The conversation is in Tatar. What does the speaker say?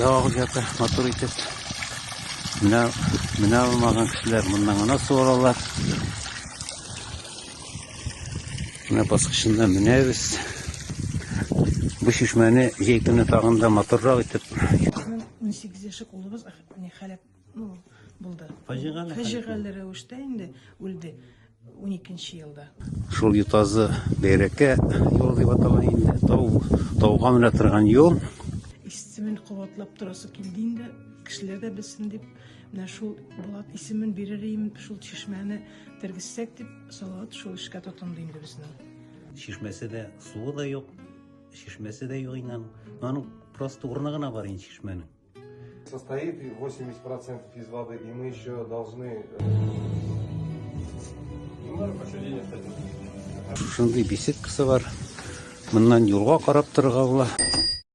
да агып ята, матур итеп. Менә менә алмаган кешеләр моннан гына су алалар. Менә баскычында менәбез. Бу чишмәне җәй көне тагын да матуррак итеп. Безнең 18 яшьлек улыбыз не халәк, ну, булды. Фаҗигале. Фаҗигале рәвештә инде үлде 12 елда. Шул Ютазы Бәйрәкә юлы дип атала инде. Тау, тауга менә торган юл. Исемен кабатлап торасы килде инде, кешеләр дә белсен дип. Менә шул Булат исемен бирер идем, шул чишмәне тергезсәк дип, Салават шул эшкә тотынды инде безнең. Чишмәсе дә, суы да юк, чишмәсе дә юк инде аның. Аның просто урыны гына бар инде чишмәнең. Состоит 80% из воды, и мы еще должны... Шушындый беседкасы бар. Моннан юлга карап торырга була.